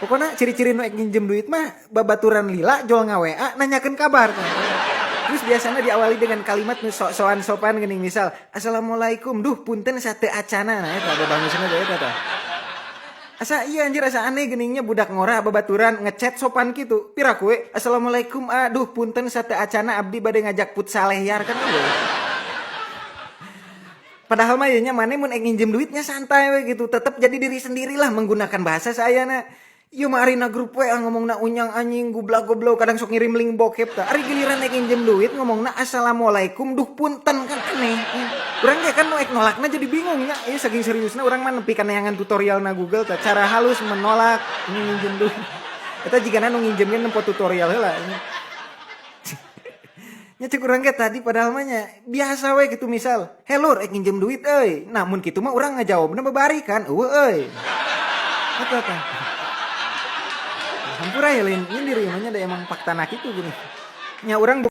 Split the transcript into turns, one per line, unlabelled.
Pokoknya ciri-ciri nu ek nginjem duit mah babaturan lila jol nga-WA nanyakeun kabar. Terus biasanya diawali dengan kalimat nu sok-sokan sopan geuning, misal, "Assalamualaikum, duh punten sateuacanna." Nah, eta babangusna teh eta tah. Asa iya anjir, asa aneh geningnya budak ngora babaturan ngechat sopan gitu. Piraku we, "Assalamualaikum, aduh punten sateuacanna, abdi bade ngajak futsal yar," kan we. Padahal mah nya maneh mun ek nginjem duitnya santai we gitu, tetep jadi diri sendirilah, menggunakan bahasa saya. Ieu mah ari na grup WA ngomongna unyang anjing, goblok goblok, kadang sok ngirim link bokep tah. Ari giliran ek nginjem duit ngomongna "Assalamualaikum, duh punten," kan aneh. Urang ge kan nu ek nolakna jadi bingung nya. Ieu saking seriusna urang mah nepi ka neangan tutorial na Google tah, cara halus menolak nginjem duit. Eta jigana nu nginjem ge nempo tutorial heula. Nya cek urang ge tadi, padahal mah nya biasa we gitu, misal, "He lur, ek nginjem duit euy." Nah, mun kitu mah urang ngajawabna babari kan, "Euweuh euy." Eta tah. Hampura ya, lain nyindir ieu mah nya, da emang faktana kitu gini. Nya urang